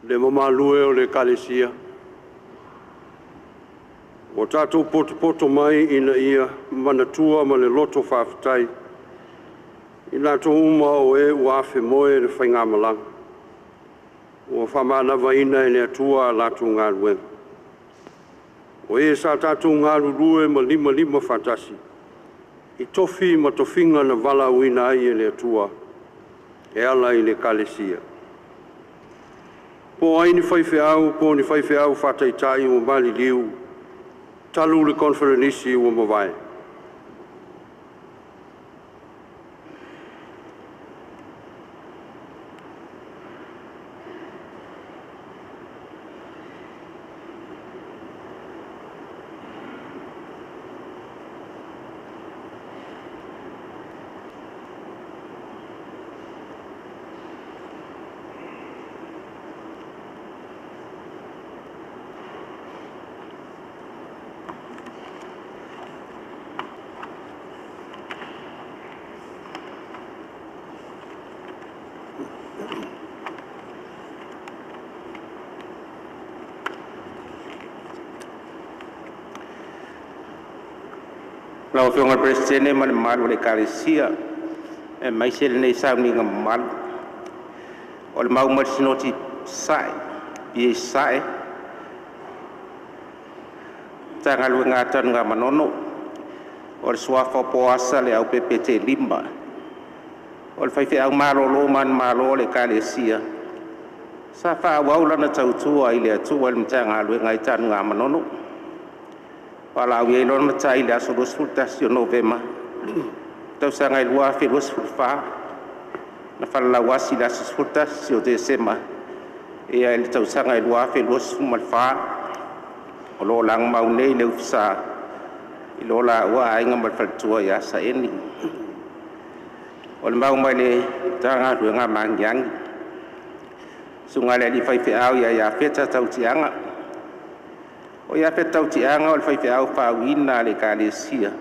Le mamalu e o le Ekalesia, ua tatou potopoto mai ina ia manatua ma le loto faafetai i latou uma o e ua afemoe i le faigamalaga, ua faamanavaina e le Atua a latou galuega. O e sa tatou galulue ma limalima faatasi i tofi ma tofiga na valaauina ai e le Atua e ala i le Ekalesia. Po o ai ni faifeau po o ni faifeau faataitai ua maliliu talu le koneferenisi ua mavae. Lau Afioga i le Peresetene ma le mamalu o le Ekalesia aemaise lenei sauniga mamalu, o le mau mai le Sinoti Sasae, PA Sasae, Matagaluega a Tanugamanono, o le suafa o Poasa Leaupepe Telima, o le faifeau malolo manumalo a le Ekalesia, sa faaauau lana tautua i le Atua i le Matagaluega i Tanugamanono. Valaaulia ai loa le Matai i le aso 21 o Novema tausaga e 2024, na falelauasi i le aso 11 o Tesema i le tausaga e 2024. O lo o lagomau nei i le Ofisa i lo laua aiga ma le faletua ia Saeni. O le mau mai le Matagaluega a Magiagi, susuga i le alii faifeau ia Iafeta Tautiaga. O Iafeta Tautiaga o le faifeau faauuina a le Ekalesia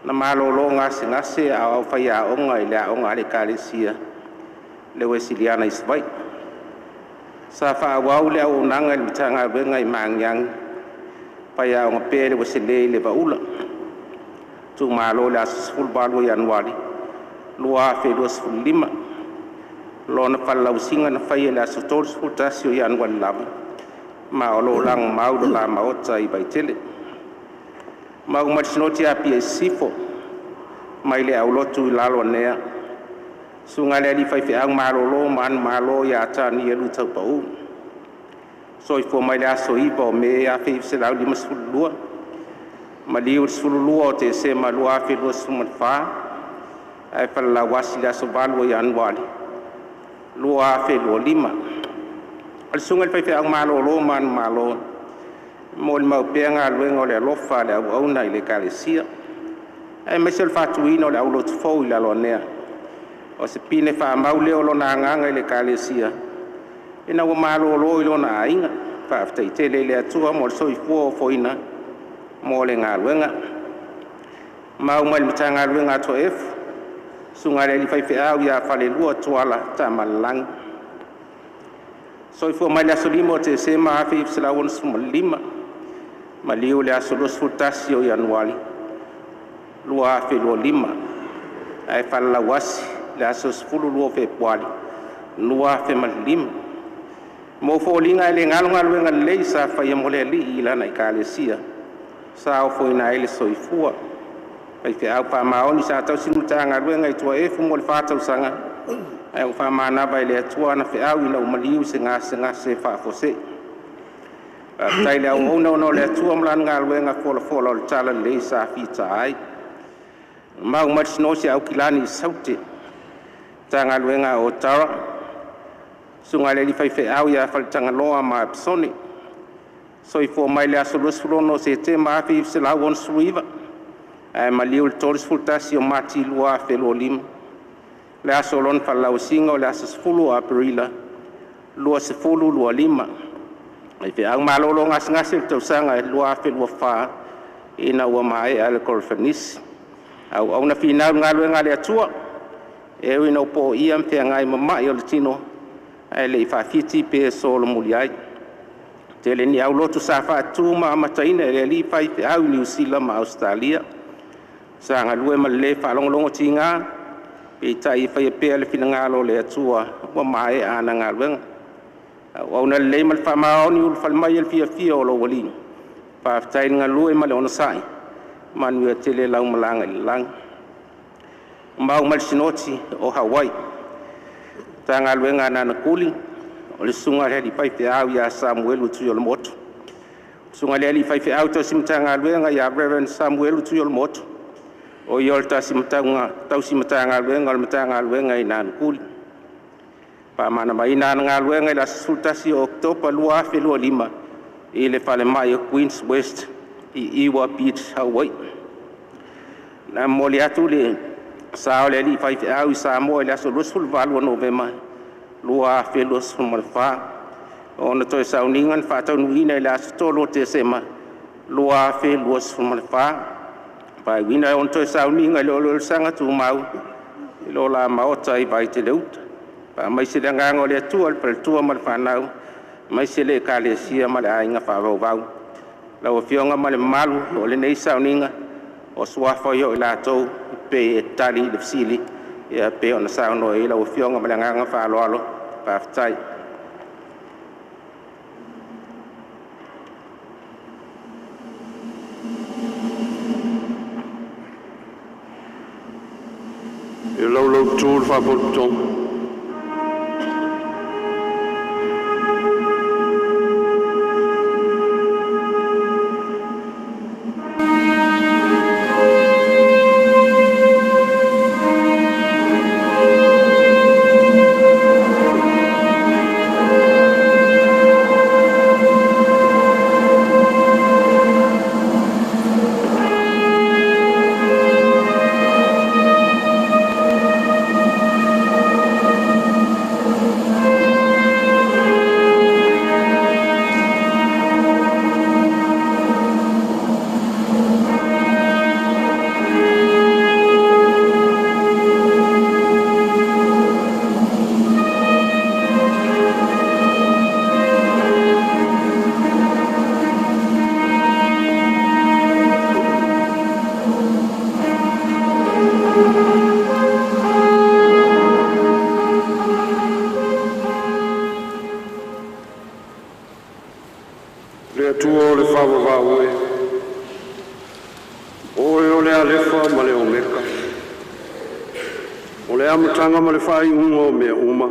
na malolo gasegase a o faiaoga i le aoga a le Ekalesia le Uesiliana i Savaii. Sa faaauau le auaunaga i le Matagaluega i Magiagi, faiaoga pea i le Ueselei i le Vaula. Tuumalo i le aso 18 o Ianuari 2025. Lona falelauasiga na faia i le aso 31 o Ianuari lava, ma o lo o lagomau i lo la maota i Vaitele. Mau mai le Sinoti a Apia Sisifo mai le aulotu i Laloanea, susuga i le alii faifeau malolo manumalo ia Tanielu Taupau. Soifua mai le aso 9 o Me 1952, maliu i le 12 o Tesema 2024, ae falelauasi i le aso 8 o Ianuari 2025. O le susuga i le faifeau malolo manumalo, e molimau pea galuega o le alofa a le auauna i le Ekalesia, aemaise o le faatuina o le aulotu fou i Laloanea. O se pine faamau lea o lona agaga i le Ekalesia ina ua malolo i lona aiga. Faafetai tele i le Atua mo le soifua ofoina mo le galuega. Mau mai le Matagaluega a Atoa-Efu, susuga i le alii faifeau ia Falelua Tuala Tamalelagi. Soifua mai le aso 5 o Tesema 1965, maliu i le aso 21 o Ianuari 2025, ae falelauasi le aso 12 o Fepuari 2005. Mo foliga e le galo galuega lelei sa faia mo le Alii i lana Ekalesia sa ofoina ai le soifua. Faifeau faamaoni sa tausi le Matagaluega i Tuaefu mo le 4 tausaga, ae ua faamanava e le Atua ana feau ina ua maliu i se gasegase faafuasei. Faafetai i le auauna ona o le Atua ma Lana galuega folafola o le talalelei sa fita ai. Mau mai le Sinoti a Aukilani Saute, Matagaluega a Otara, susuga i le alii faifeau ia Faletagaloa Mark Sone. Soifua mai le aso 26 o Setema 1969, ae maliu i le 31 o Mati 2025. Le aso o lona falelauasiga o le aso 10 o Aperila 2025. Faifeau malolo gasegase i le tausaga e 2024 ina ua maea le koneferenisi. Auauna finau i le galuega a le Atua, e ui ina ua po'ia ma feagai ma ma'i o le tino, ae le i faafiti pe solomuli ai. Tele ni aulotu sa faatu ma amataina e le alii faifeau i Niu Sila ma Ausetalia. Sa galue ma le le faalogologotiga, peitai e faia pea le finagalo o le Atua ua maea ana galuega. Auauna lelei ma le faamaoni, ulufale mai i le fiafia o lou Alii. Faafetai le galue ma le onosai, manuia tele lau malaga i le lagi. Mau mai le Sinoti o Hawaii, Matagaluega a Nanakuli, o le susuga i le alii faifeau ia Samuelu Tuiolomoto. Susuga i le alii faifeau tausi Matagaluega ia Rev. Samuelu Tuiolomoto, o ia o le tausi Matagaluega o le Matagaluega i Nanakuli. Faamalamalamaina ana galuega i le aso 11 Oketopa 2025 i le falemai o Queen's West i Ewa Beach, Hawaii. Na momoli atu le sa o le alii faifeau i Samoa i le aso 28 Novema 2024. O ona toe sauniga na faataunuuina i le aso 3 Tesema 2024. Faaiuina ai ona toe sauniga i le Oloolosaga Tumau i lo la maota i Vaitele Uta. Faamaise le agaga o le Atua i le faletua ma le fanau, aemaise le Ekalesia ma le aiga faavauvau. Lau Afioga ma le mamalu o lenei sauniga, o suafa ia o i latou e pei e tali i le fesili e pei ona saunoa i ai lau Afioga. Ma le agaga faaaloalo. Faafetai. I le faafogafoga Le Atua o le faavavau e, o Oe o le Alefa ma le Omeka, o le amataga ma le faaiuga o mea uma.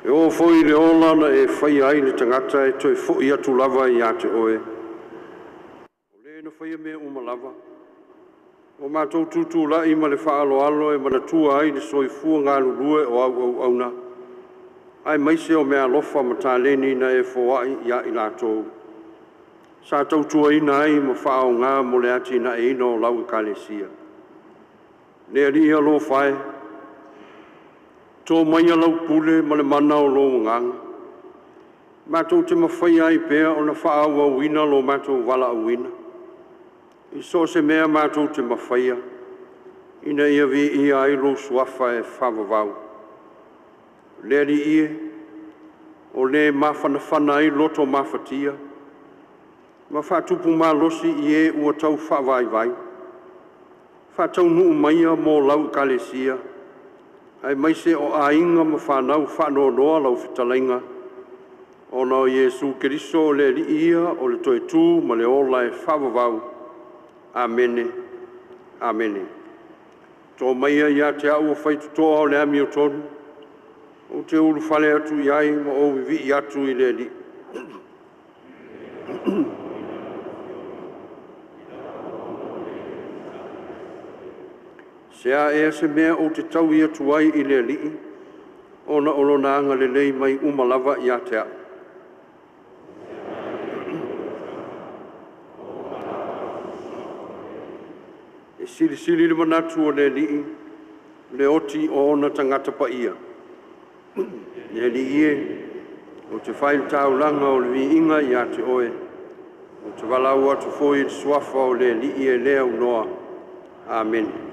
E oo foi i le ola na e faia ai le tagata e toe foi atu lava ia te Oe, o Le na faia mea uma lava. Ua matou tutulai ma le faaaloalo e manatua ai le soifua galulue o au auauna, aemaise o meaalofa ma taleni na e foai ia i latou sa tautuaina ai ma faaaoga mo le atinaeina o lau Ekalesia. Le Alii alofa e, to maia lau pule ma le mana o lou Agaga, matou te mafaia ai pea ona faaauauina lo matou valaauina i so o se mea matou te mafaia, ina ia viia ai lou Suafa e faavavau. Le Alii e, o Le e mafanafana ai loto mafatia, ma faatupu malosi i e ua taufaavaivai, faataunuu maia mo lau Ekalesia aemaise o aiga ma fanau faanoanoa lau fetalaiga, ona o Iesu Keriso o le Alii ia o le toe tu ma le ola e faavavau. Amene. Amene. To maia ia te au o faitotoa o le amiotonu, ou te ulufale atu i ai ma ou vivii atu i le Alii. Se a ea se mea ou te taui atu ai i le Alii ona o lona agalelei mai uma lava ia te a'u? E silisili le manatu o le Alii i le oti o ona tagata paia. Le Alii e, ou te fai le taulaga o le viiga ia te Oe, ou te valaau atu foi i le Suafa o le Alii e le aunoa. Amene.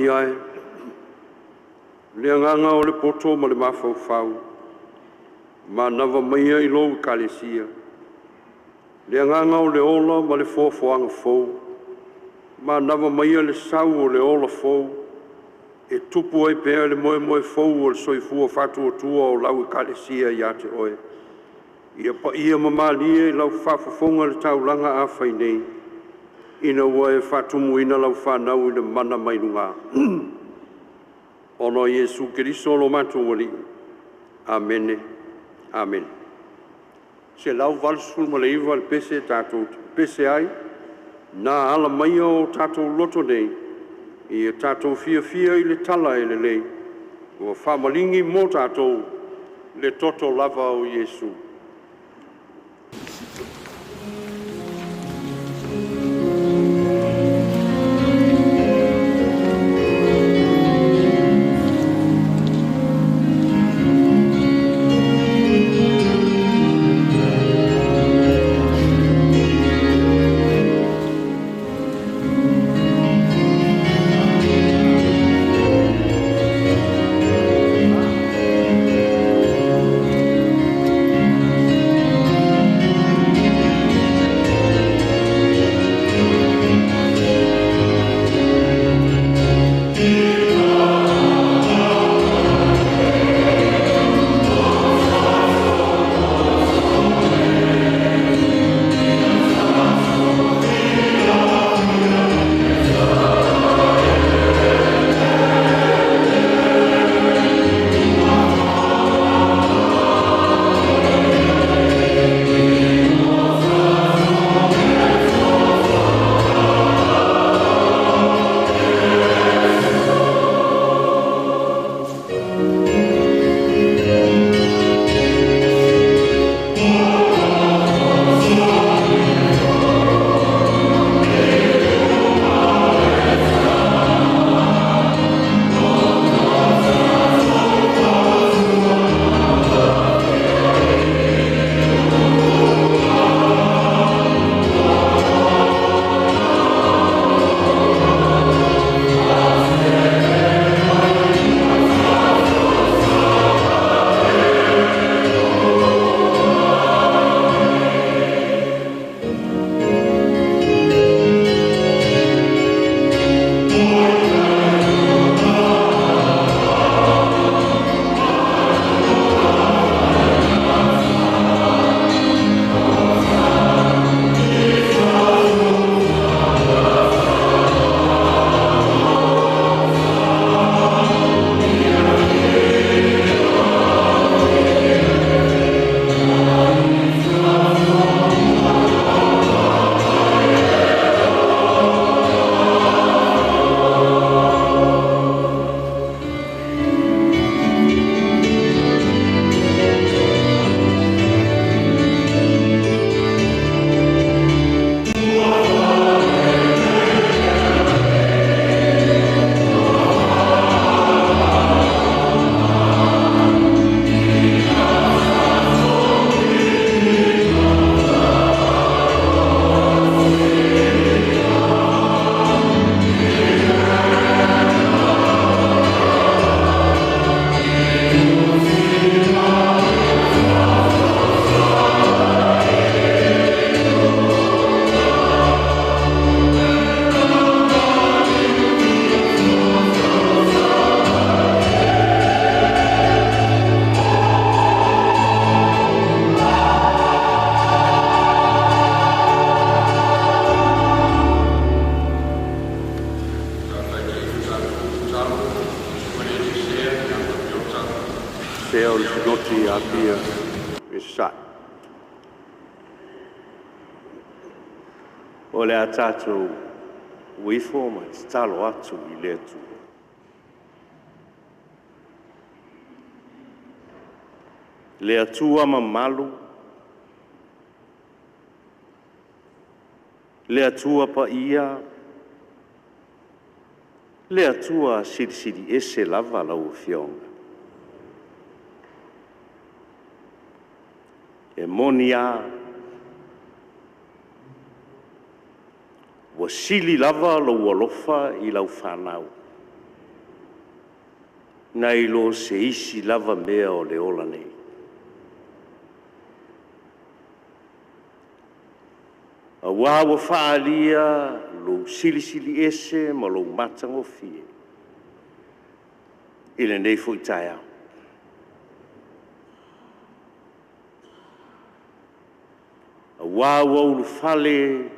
Paia e, le agaga o le poto ma le mafaufau, manava maia i lou Ekalesia, le agaga o le ola ma le foafoaga fou, manava maia le sau o le ola fou, e tupu ai pea le moemoe fou o le soifua faatuatua o lau Ekalesia ia te Oe. Ia paia ma malie i lau faafofoga le taulaga a fai nei, ina ua e faatumuina lau fanau i le mana mai luga. Ona o Iesu Keriso lo matou Alii. Amene. Amene. 189 le pese tatou te pepese ai, na ala maia o tatou loto nei, ia tatou fiafia i le tala e lelei, ua faamaligi mo tatou le toto lava o Iesu. Sea o le Sinoti a Apia i Sasae. O le a tatou o ifo ma tatalo atu i le Atua. Le Atua mamalu, le Atua paia, le Atua silisili ese lava lau Afioga. E moni lava, ua sili lava lou alofa i lau fanau Nai lo se isi lava mea o le ola nei. Auā ua faaalia lou silisiliese ma lou matagofie i lenei foi taeao. Auā ua ulufale,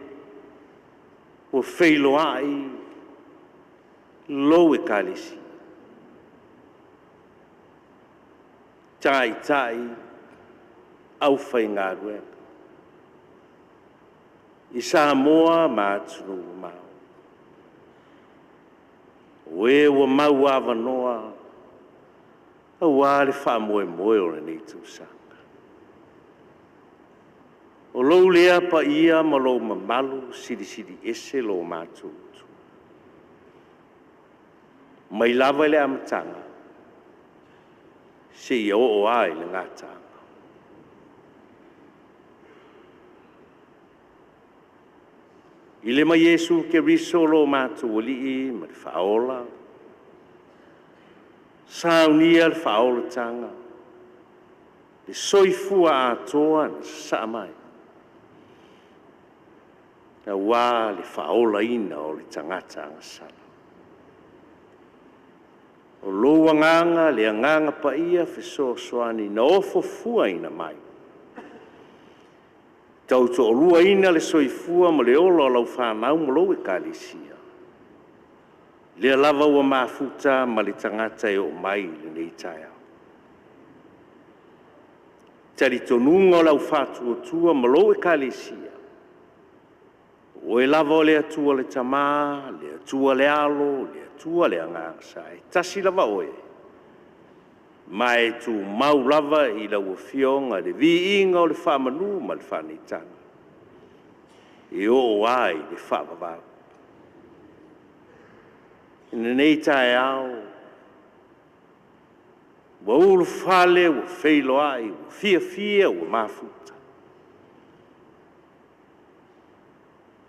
ua feiloai lou Ekalesia, taitai, aufaigaluega i Samoa ma atunuu mamao, o e ua mauavanoa aua le faamoemoe o lenei tausaga. O lou lea paia ma lou mamalu silisili ese lo matou mai lava i le amataga seia oo lava i le gataaga. Ile ma Iesu Keriso lo matou Alii ma le Faaola, saunia le faaolataga, le soifua atoa na sasaa mai aua le faaolaina o le tagata agasala. O lou Agaga le Agaga Paia fesoasoani na ofofuaina mai, tautoaluaina le soifua ma le ola o lau fanau ma lou Ekalesia, lea lava ua mafuta ma le tagata e oo mai i lenei taeao. Talitonuga o le au faatuatua ma lou Ekalesia, o Oe lava o le Atua le Tama, le Atua le Alo, le Atua le Agaga Sa, e tasi lava Oe, ma e tumau lava i lau Afioga le viiga o le faamanu ma le faaneetaga e oo lava i le faavavau. I lenei taeao ua ulufale ua feiloai, ua fiafia ua mafuta,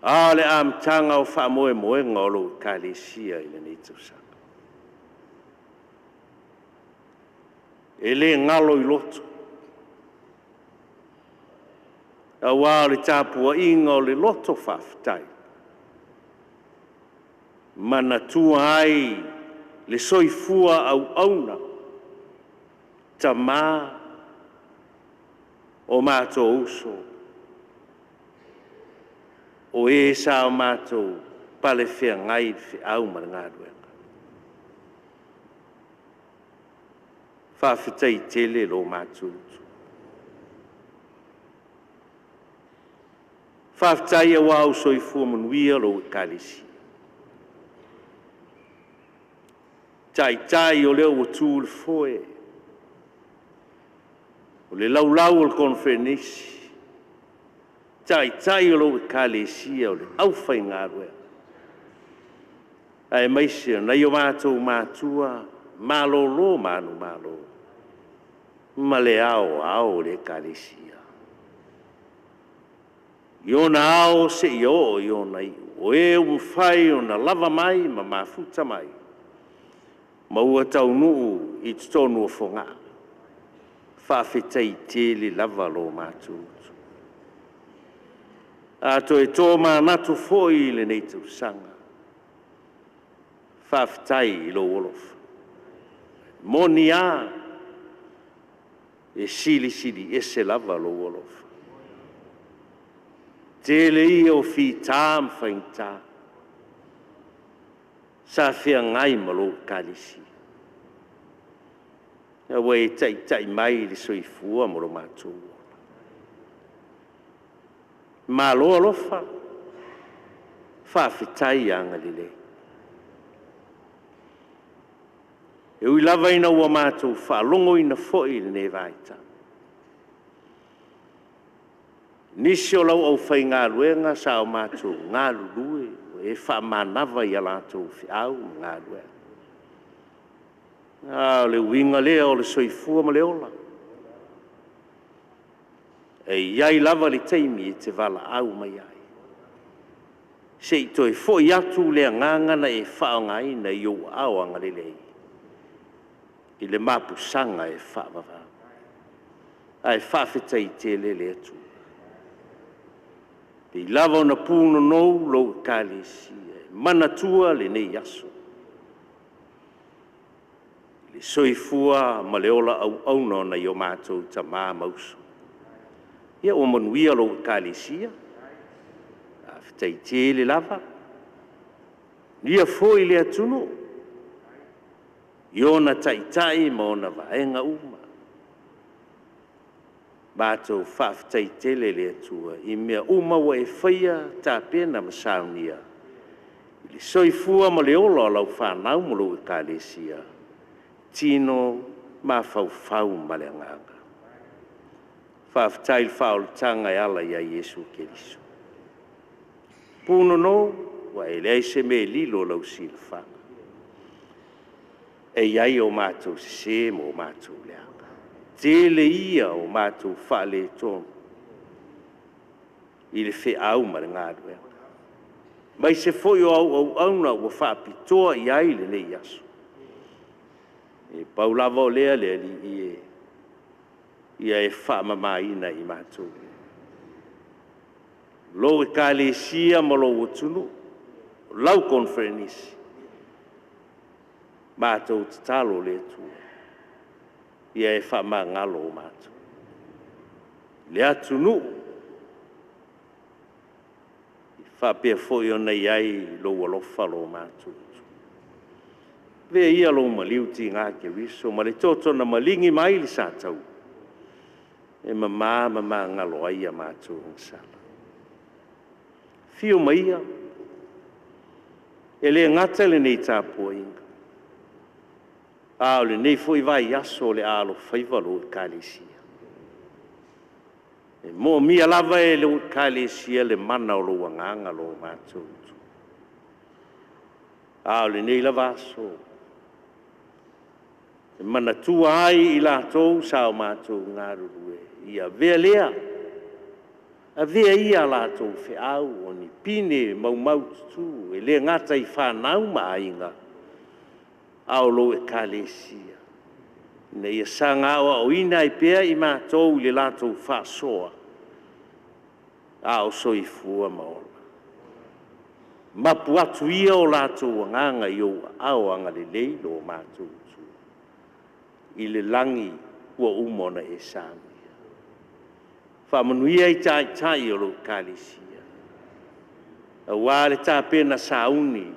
a o le amataga o faamoemoega o lou Ekalesia i lenei tausaga. E le galo i loto, aua o le tapuaiga o le loto faafetai, e manatua ai le soifua auauna, tama o matou uso, o e sa matou palefeagai i le feau ma le galuega. Faafetai tele lo matou uso. Faafetai aua ua soifua manuia lou Ekalesia. Taitai o lea ua tu i le foe, o le laulau o le koneferenisi, Taitai o lou Ekalesia, o le aufaigaluega, aemaise o nai o matou matua malolo manumalo ma le Ao o Ao o le Ekalesia, i ona ao seia oo i ona iu, o e ua mafai ona lava mai ma mafuta mai ma ua taunuu i totonu o Fogaa. Faafetai tele lava lo matou uso. A toe tomanatu foi i lenei tausaga, faafetai i lou alofa. E moni lava, e silisili ese lava lou alofa. O le tele ia o fita ma faigata sa feagai ma lou Ekalesia, ae ua e taitai mai i le soifua ma lo matou ola. Malo alofa, faafetai agalelei. E ui lava ina ua matou faalogoina foi i lenei vaitau nisi o lau aufaigaluega sa o matou galulue ua e faamanava i a latou feau ma galuega. A o le uiga lea o le soifua ma le ola, e i ai lava le taimi e te valaau mai ai, se i toe foi atu le agaga na e faaaogaina i ou aao agalelei. i le mapusaga e faavavau, ae faafetai tele le Atua. E pei lava ona punonou lou Ekalesia e manatua lenei aso i le soifua ma le ola auauna o nai o matou tama ma uso. Ia ua manuia lou Ekalesia, faafetai tele lava. Manuia foi le atunuu i ona taitai ma ona vaega uma. Matou faafetai tele i le Atua i mea uma ua e faia, tapena ma saunia i le soifua ma le ola o lau fanau ma lou Ekalesia, tino, mafaufau ma le agaga. Faafetai i le faaolataga e ala ia Iesu Keriso. Punonou, aua e leai se mea e lilo i lau silafaga, e i ai o matou sese ma o matou leaga, tele ia o matou faaletonu i le feau ma le galuega, aemaise foi o au auauna ua faapitoa i ai lenei aso. E pau lava o lea le Alii e, ia e faamamaina i matou, lou Ekalesia ma lou atunuu, lau koneferenisi, matou tatalo i le Atua ia e faamagalo matou. Le atunuu faapea foi ona i ai lou alofa lo matou Atua. Avea ia lou maliu tiga Keriso ma le toto na maligi mai le sataua e mama ma magalo ai a matou agasala. Afio mai e le gata lenei tapuaiga, a o lenei foi vaiaso o le a alofaiva lou Ekalesia. E moomia lava e lou Ekalesia le mana o lou Agaga lo matou Atua. A o lenei lava aso e manatua ai i latou sa matou galulue, ia avea lea, avea ia a latou feau o ni pine maumaututu e le gata i fanau ma aiga, a o lou Ekalesia, ina ia saga aoaoina ai pea i matou i le latou faasoa a o soifua ma ola. Mapu atu ia o latou agaga i ou aao agalelei lo matou Atua i le lagi ua uma ona e saunia. Faamanuia i Taitai o lou Ekalesia aua le tapena sauni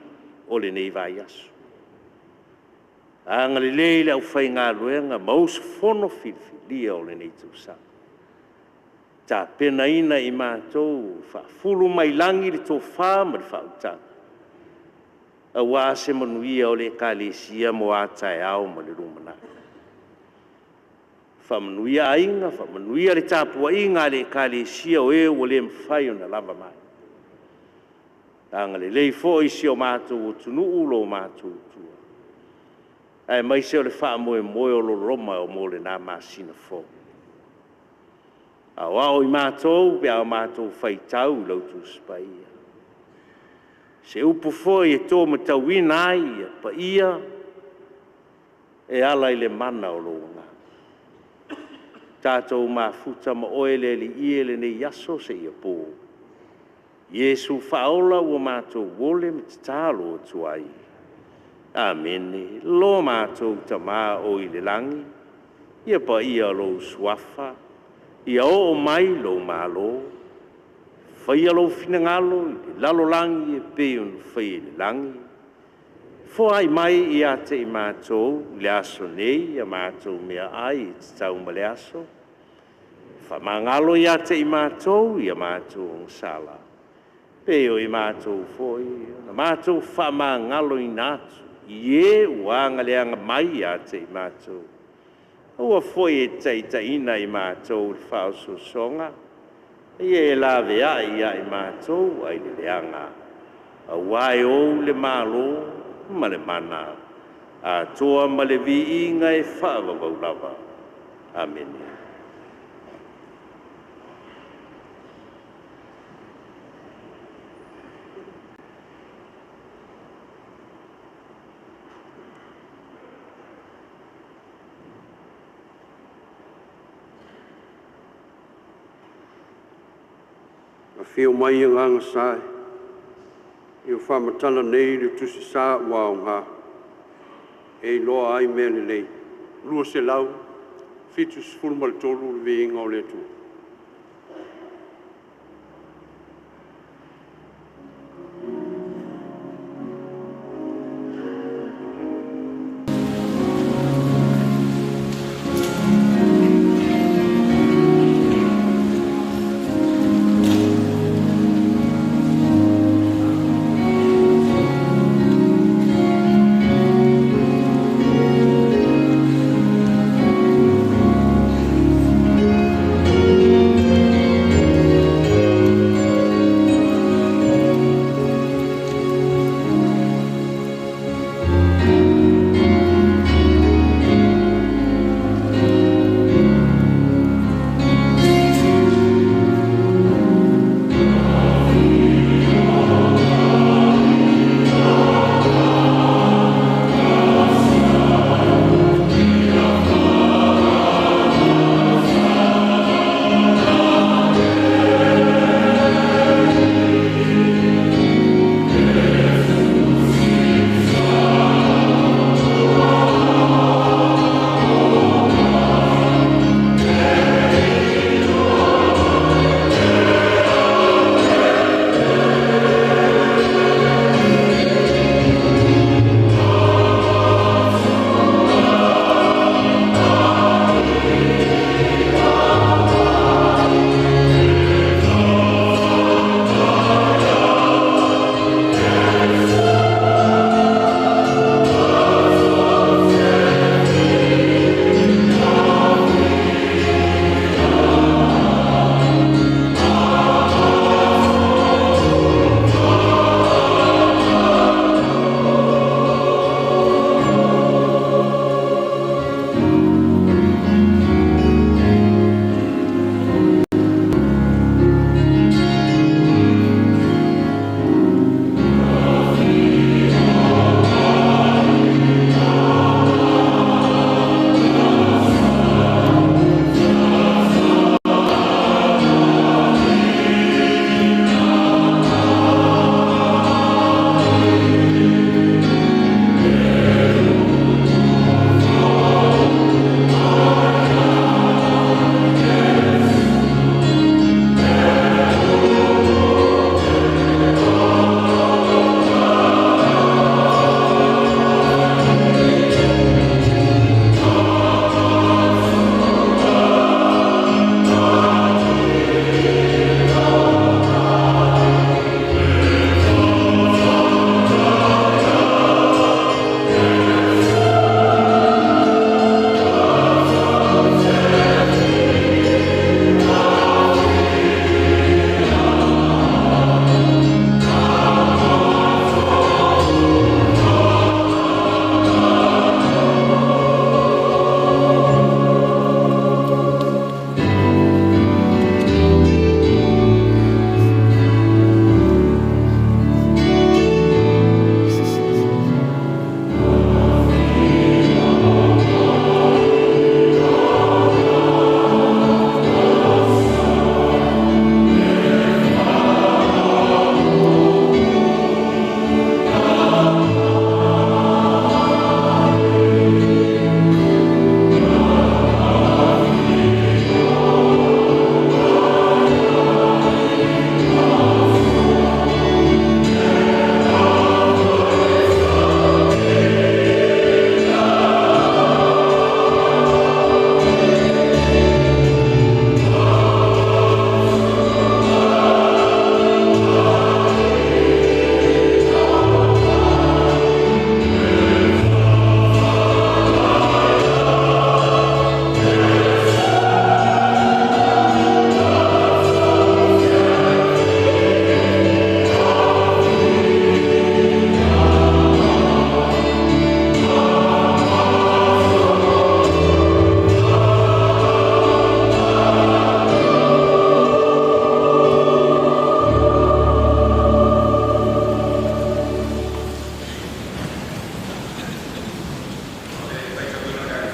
o lenei vaiaso. Agalelei i le aufaigaluega ma usufono filifilia o lenei tausaga, tapenaina i matou, faafulu mai lagi le tofa ma le faautaga aua se manuia o le Ekalesia mo a taeao ma le lumanai. Faamanuia aiga, faamanuia le tapuaiga a le Ekalesia o e ua le mafai ona lava mai. Agalelei foi i si o matou atunuu lo matou Atua, aemaise o le faamoemoe o loloma mo lena masina fou. Aoao i matou pe a matou faitau i lau Tusi Paia, se upu foi e to matauina ai paia e ala i le mana o lou Agaga. Tatou mafuta ma oe le Alii e i lenei aso seia po. Iesu Faaola ua matou ole ma tatalo atu ai. Amene. Lo matou Tama oi le lagi, ia paia lou Suafa, ia oo mai lou Malo, faia lou finagalo i le lalolagi e pei ona faia i le lagi. Foai mai ia te i matou i le aso nei a matou meaai e tatau ma le aso, faamagalo ia te i matou i a matou agasala, e pei o i matou foi na matou faamagaloina atu i e ua agaleaga mai ia te i matou. Aua foi e te taitaiina i matou i le faaosoosoga, a ia e laveai ia i matou ai le leaga, aua e ou le Malo ma le mana, atoa ma le viiga e faavavau lava. Amene. Afio mai Agaga Sa e, ia faamatala nei le Tusi Sa ua aoga e iloa ai mea lelei. 273 le viiga o le Atua.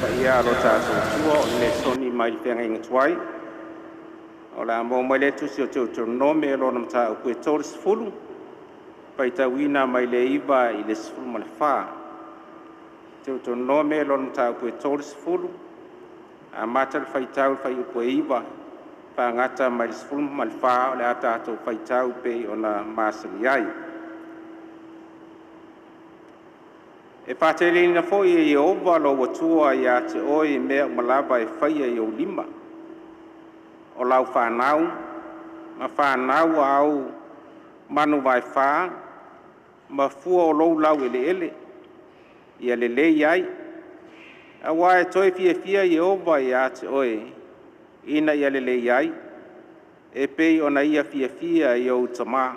Paia a lo tatou Atua, o le lesoni mai le Feagaiga Tuai. O le a maua mai le Tusi o Teuteronome lona mataupu e 30, faitauina mai le 9 i le 14. Teuteronome lona mataupu e 30, amata le faitau i le fuaiupu e 9, faagata mai le 14. O le a tatou faitau pei ona masani ai. E faateleina foi e Ieova lou Atua ia te oe i mea uma lava e faia i ou lima, o lau fanau ma fanau a au manuvaefa ma fua o lou laueleele, ia lelei ai, aua e toe fiafia Ieova ia te oe ina ia lelei ai, e pei ona ia fiafia i ou tama.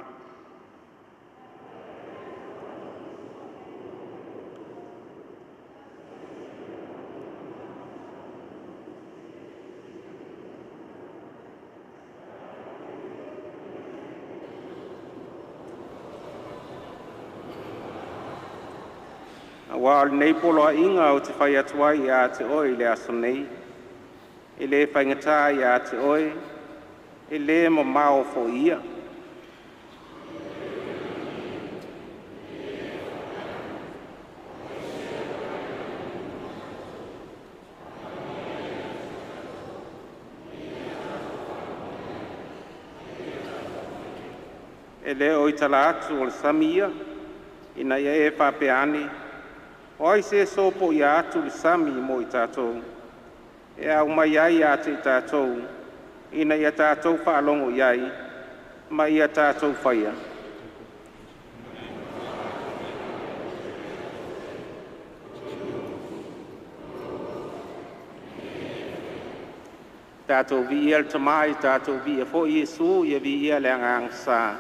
Aua o lenei poloaiga ou te fai atu ai ia te oe i le aso nei, e le faigata ia te oe, e le mamao foi ia. E le o i tala atu o le sami ia, ina ia e faapea ane, O ai se e sopoia atu le sami mo i tatou, e aumai ai ia te i tatou, ina ia tatou faalogo i ai, ma ia tatou faia? Tatou viia le Tama, ia tatou viia foi Iesu, ia viia le Agaga Sa,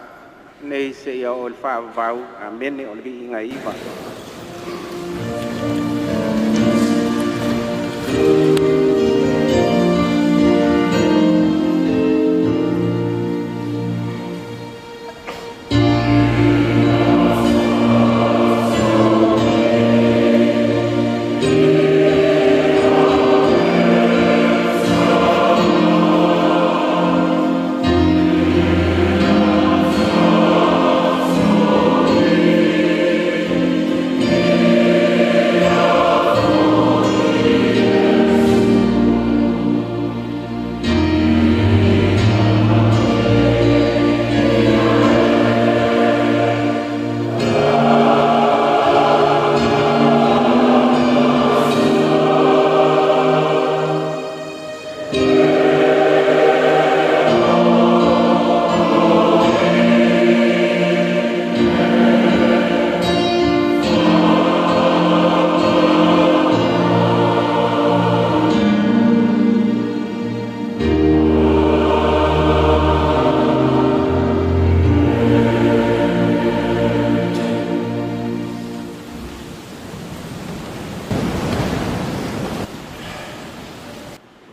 nei seia oo i le faavavau. Amene. O le viiga e iva.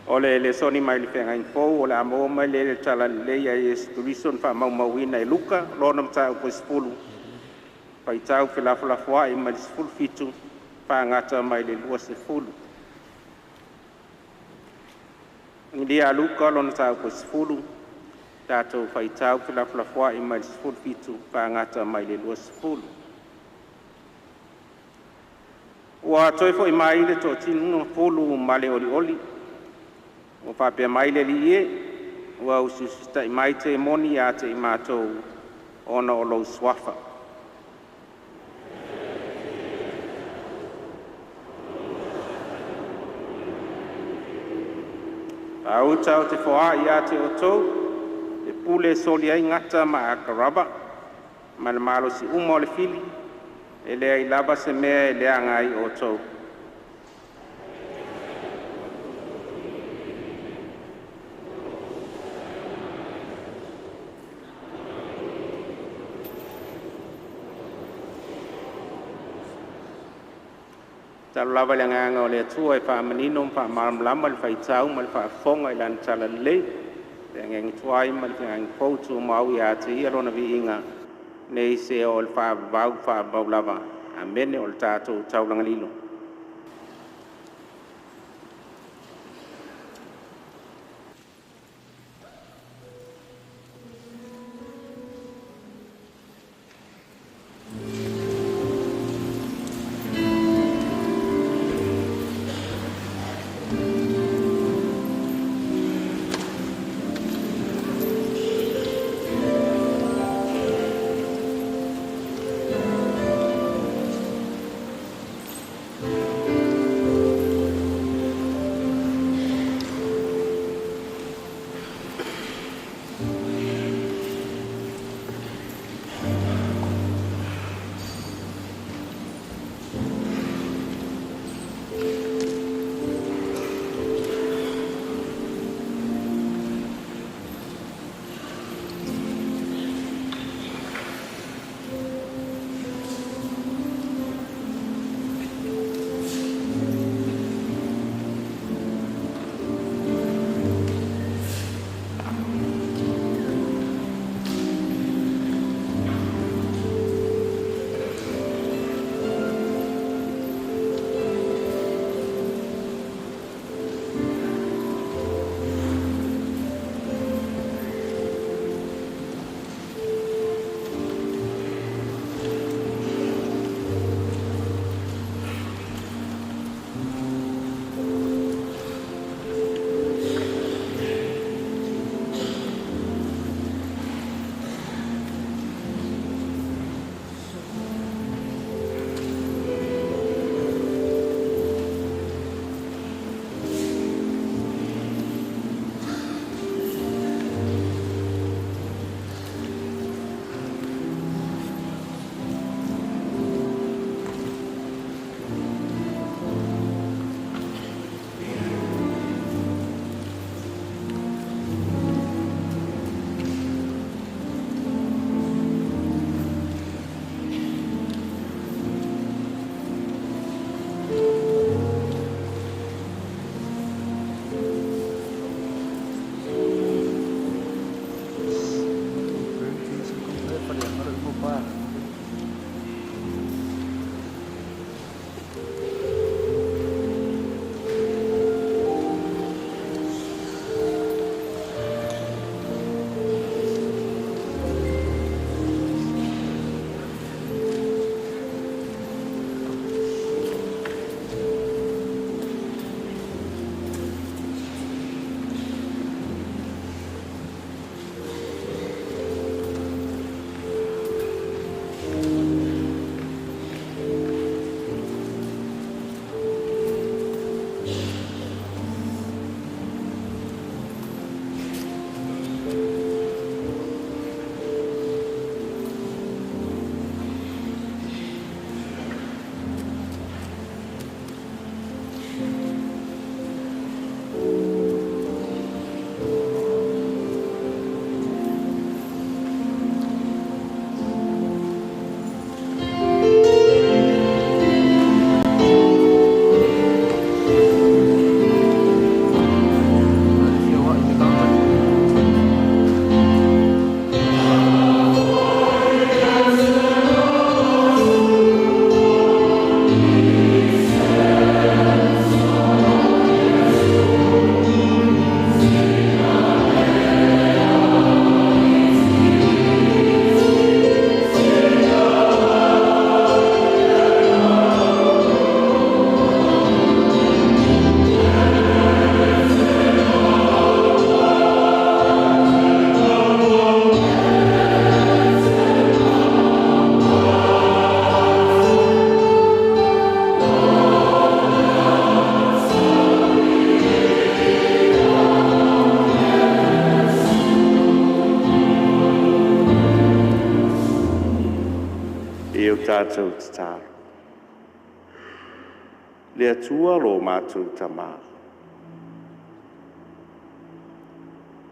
O le lesoni mai le Feagaiga Fou o le a maua mai le Talalelei a Iesu Keriso na faamaumauina e Luka, lona mataupu e 10, faitau felafolafoai mai le 17 faagata mai le 20. Agilia a Luka lona mataupu e 10, tatou faitau felafolafoai mai le 17 faagata mai le 20. Ua toe foi mai le toatino pulu ma le olioli, ua faapea mai, “Le Alii e, ua usiusitai mai temoni ia te i matou ona o lou Suafa.” Gauta ou te foai ia te outou le pule e soli ai gata ma akarava ma le malosi uma o le fili, e leai lava se mea e leaga ai outou. Tatalo lava i le Agaga o le Atua e faamanino ma faamalamalama le faitau ma le faafofoga i Lana Talalelei, le feagaiga tuai ma le feagaiga fou, tumau ia te Ia Lona viiga, nei seia oo i le faavavau, faavavau lava. Amene. O le tatou taulaga lilo. tatou tatalo. Le Atua lo matou Tama,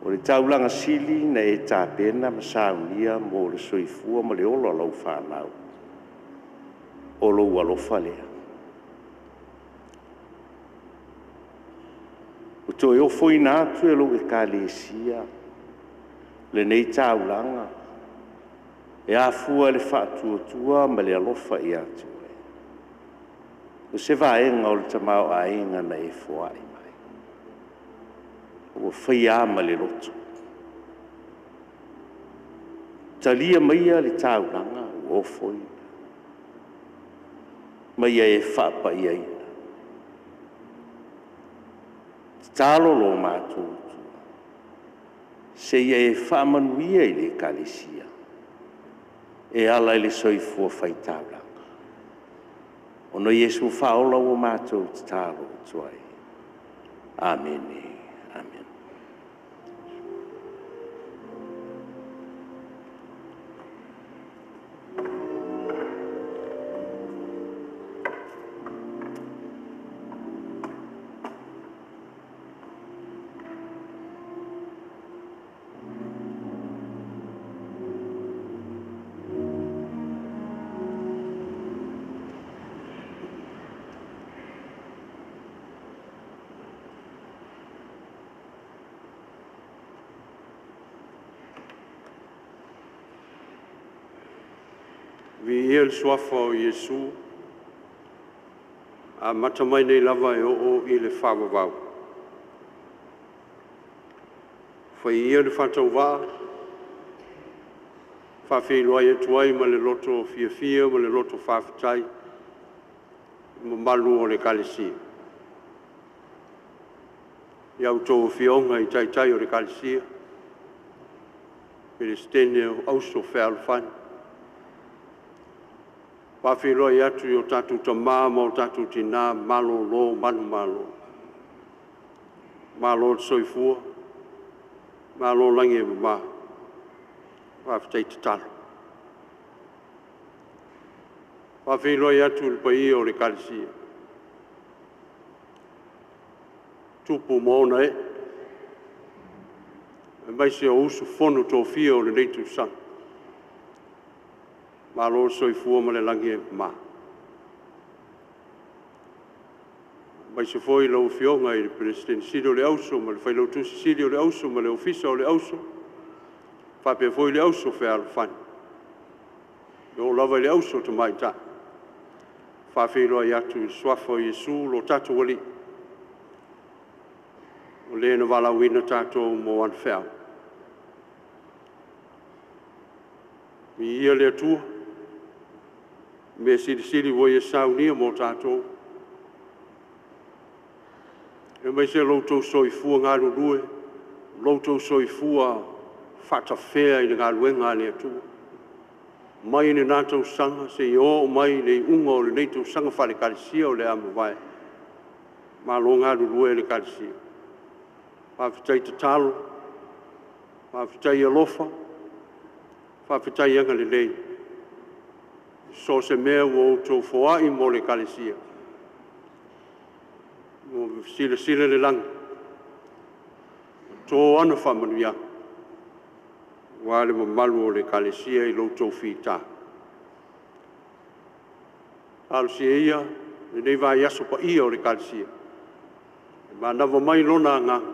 o le taulaga sili na e tapena ma saunia mo le soifua ma le ola o lau fanau, o lou alofa lea. Ua toe ofoina atu e lou Ekalesia lenei taulaga e afua i le faatuatua ma le alofa ia te Oe, o se vaega o le tamaoaiga na e foai mai, ua faia lava ma le loto. Talia maia le taulaga ua ofoina, ma ia e faapaiaina. Tatalo lo matou Atua, se i e faamanuia i le Ekalesia e ala i le soifua faitaulaga. Ona o Iesu Faaola ua matou tatalo atu ai. Amene. Amene. Viia le Suafa o Iesu, amata mai nei lava e oo i le faavavau. Fai ia le faatauvaa, faafeiloai atu ai ma le loto fiafia ma le loto faafetai i le mamalu o le Ekalesia. I a outou Afioga i Taitai o le Ekalesia, Peresetene o Auso Fealofani, faafeiloai atu i o tatou tama ma o tatou tina malolo manumalo, malo le soifua, malo lagi e mama, faafetai tatalo. Faafeiloai atu i le paia o le Ekalesia, tupu ma ona ee, aemaise o usufono tofia o lenei tausaga. Malo le soifua ma le lagi e mama. Aemaise foi lau Afioga i le Peresetene Sili o le Auso ma le Failautusi Sili o le Auso ma le Ofisa o le Auso, faapea foi le Auso Fealofani, e oo lava i le Auso Tamaitai. Faafeiloai atu i le Suafa o Iesu lo tatou Alii, o Le na valaauina tatou mo ana feau. Viia le Atua, mea silisili ua Ia saunia mo tatou, aemaise lo outou soifua galulue, lo outou soifua faatafea i le galuega a le Atua, mai lena tausaga seia oo mai i le iuga o lenei tausaga faale-Ekalesia o le a mavae. Malo galulue le Ekalesia. Faafetai tatalo, faafetai alofa, faafetai agalelei. So o se mea ua outou foai mo le Ekalesia, ua silasila le lagi, ua to ana faamanuiaga aua le mamalu o le Ekalesia i lo outou fita. Talosia ia lenei vaiaso paia o le Ekalesia, e manava mai Lona Agaga e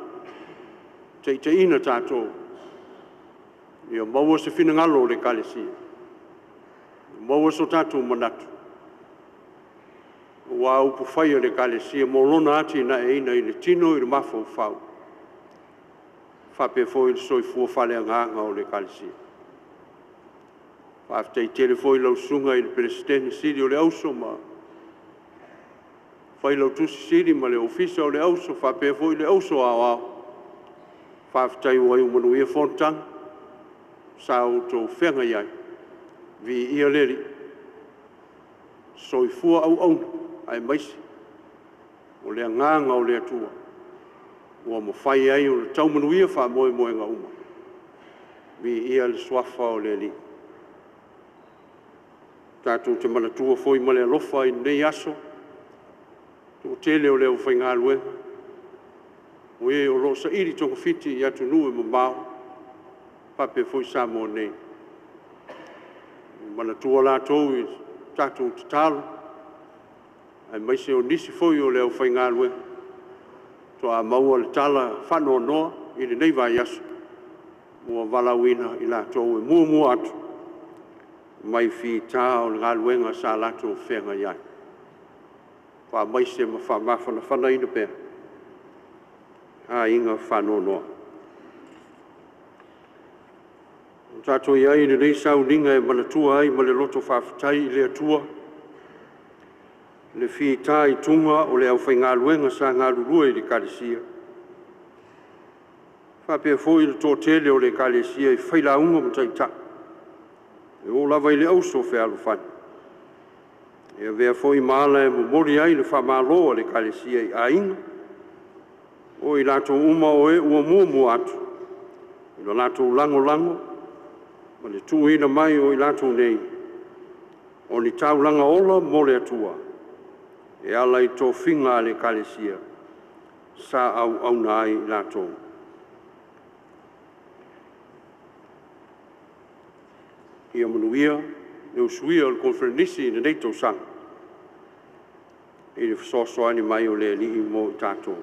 taitaiina tatou, ia maua se finagalo o le Ekalesia, maua so tatou manatu aua upufai a le Ekalesia mo lona atinaeina i le tino i le mafaufau, faapea foi le soifua faaleagaga o le Ekalesia. Faafetai tele foi i lau Susuga i le Peresetene Sili o le Auso ma Failautusi Sili ma le Ofisa o le Auso faapea foi le Auso Aoao, faafetai ua iu manuia fonotaga sa outou feagai ai, viia le Alii. Soifua auauna aemaise o le agaga o le Atua ua mafai ai ona tau manuia faamoemoega uma. Viia le Suafa o le Alii. Tatou te manatua foi ma le alofa i lenei aso le toatele o le aufaigaluega o e o lo o saili togafiti i atunuu e mamao faapea foi Samoa nei. E manatua latou i a tatou tatalo, aemaise o nisi foi o le aufaigaluega faatoa maua le tala faanoanoa i lenei vaiaso ua valaauina i latou e muamua atu mai fita o le galuega sa latou feagai ai. Faamaise ma faamafanafanaina pea aiga faanoanoa. Ua tatou i ai i lenei sauniga e manatua ai ma le loto faafetai i le Atua le fitaituga o le aufaigaluega sa galulue i le Ekalesia, faapea foi le toatele o le Ekalesia i failauga ma taitai, e oo lava i le auso fealofani. E avea foi ma ala e momoli ai le faamalo a le Ekalesia i aiga, o i latou uma o e ua muamua atu i lo latou lagolago ma le tuuina mai o i latou nei o ni taulaga ola mo le Atua e ala i tofiga a le Ekalesia sa auauna ai i latou. Ia manuia le usua o le Koneferenisi i lenei tausaga i le fesoasoani mai o le Alii mo i tatou.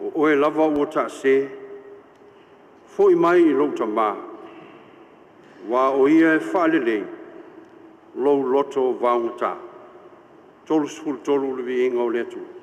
O oe lava ua taase, foi mai i lou tama, aua o ia e faalelei lou loto vaogata. 33. Le Viiga o le Atua.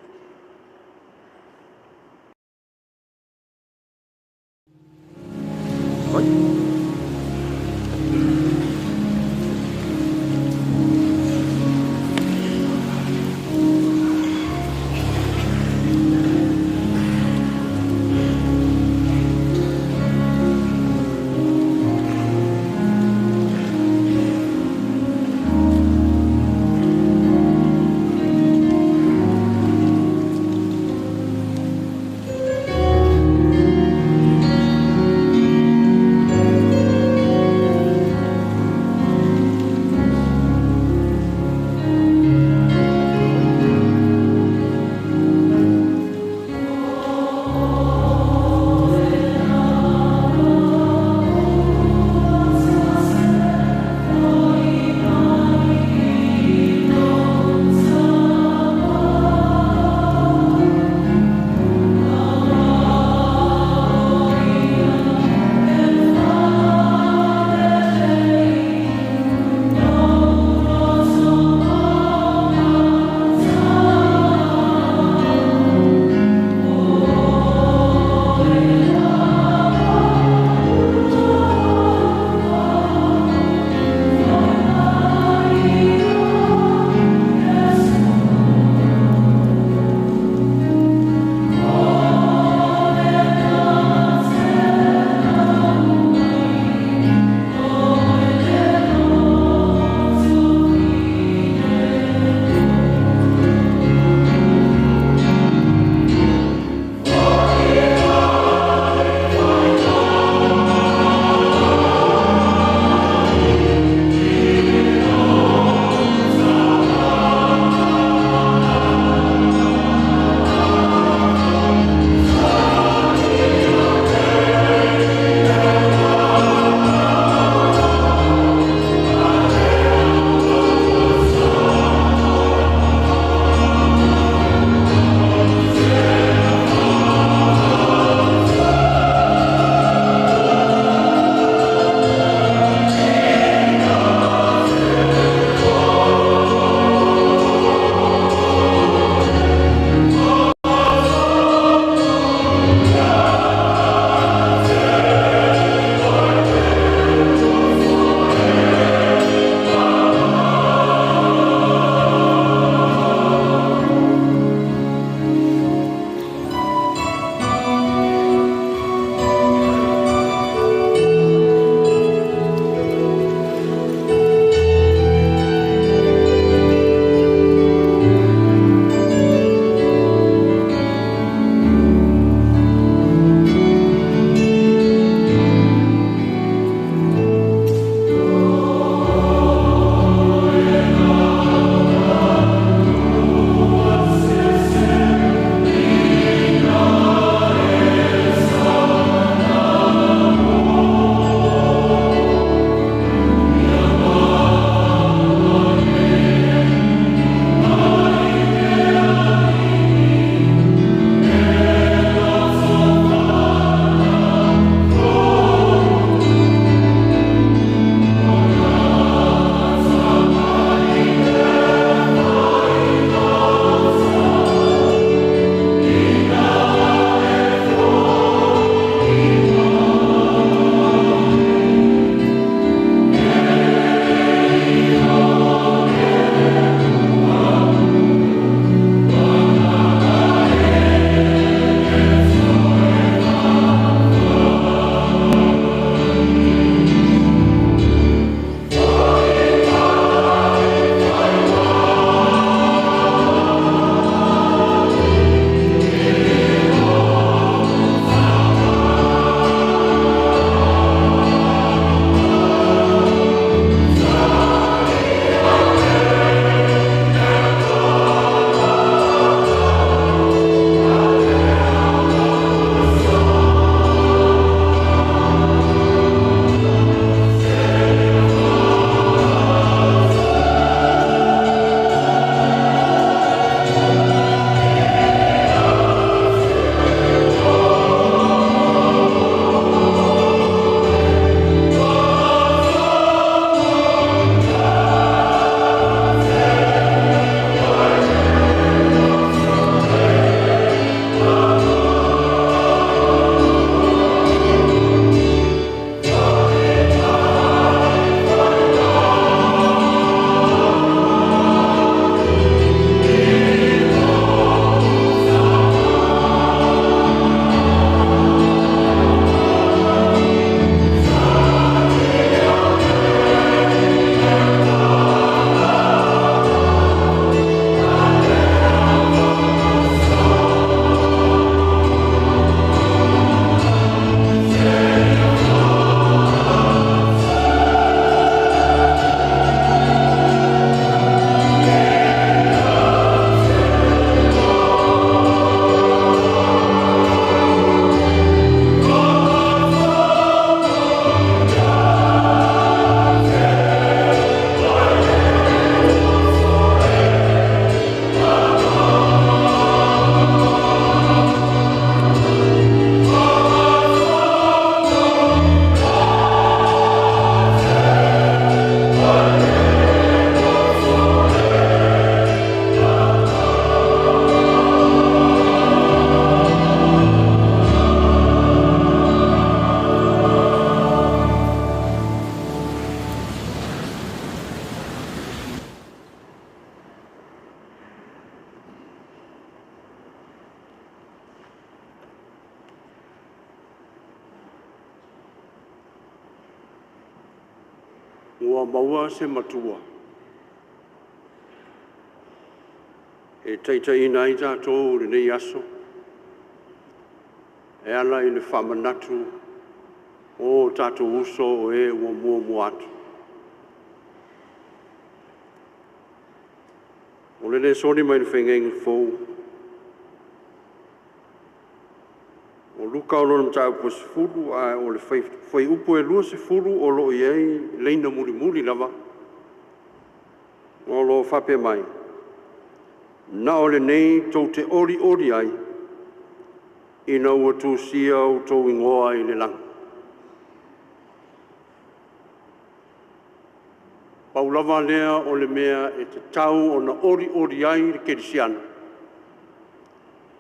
Ua maua se matua e taitaiina ai tatou i lenei aso e ala i le faamanatu o tatou uso o e ua muamua atu. O le lesoni mai le Feagaiga Fou, o Luka o lona mataupu e 10, ae o le fuaiupu e 20 o lo o i ai laina mulimuli lava, o lo o faapea mai, “Na o lenei tou te olioli ai, ina ua tusia outou igoa i le lagi.” Pau lava lea o le mea e tatau ona olioli ai le kerisiano,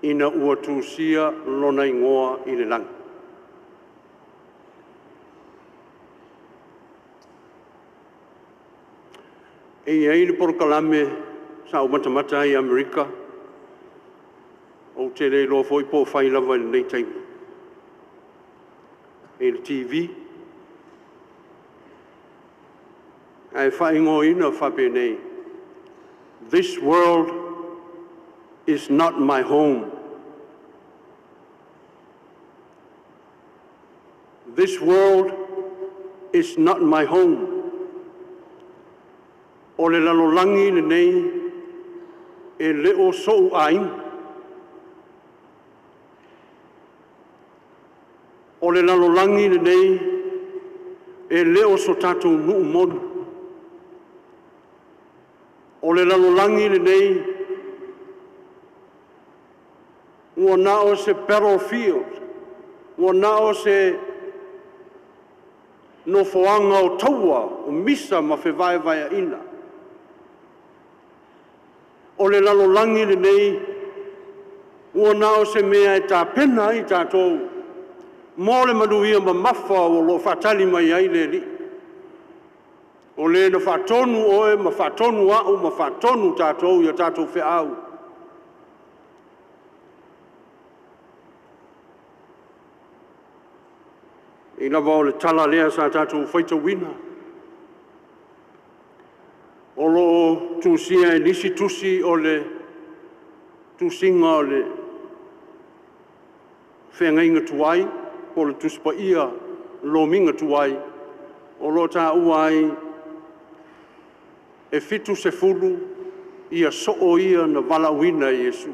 ina ua tusia lona igoa i le lagi. E i ai le polokalame sa ou matamata ai i Amerika, ou te le iloa foi po o fai lava i lenei taimi i le TV, ae faaigoaina faapenei, “This world is not my home.” This world is not my home. O le lalolagi lenei e le o so'u aiga. O le lalolagi lenei e le o so tatou nuu moni. O le lalolagi lenei ua na o se battlefield, ua na o se nofoaga o taua, o misa ma fevaevaeaina. O le lalolagi lenei ua na o se mea e tapena ai tatou mo le manuia mamafa o lo o faatali mai ai le Alii. O le na faatonu oe ma faatonu au ma faatonu tatou i a tatou feau. E lava o le tala lea sa tatou faitauina, o lo o tusia e nisi tusi o le tusiga o le feagaiga tuai po o le Tusi Paia Lomiga tuai, o lo o taua ai e 70 soo ia na valaauina e Iesu,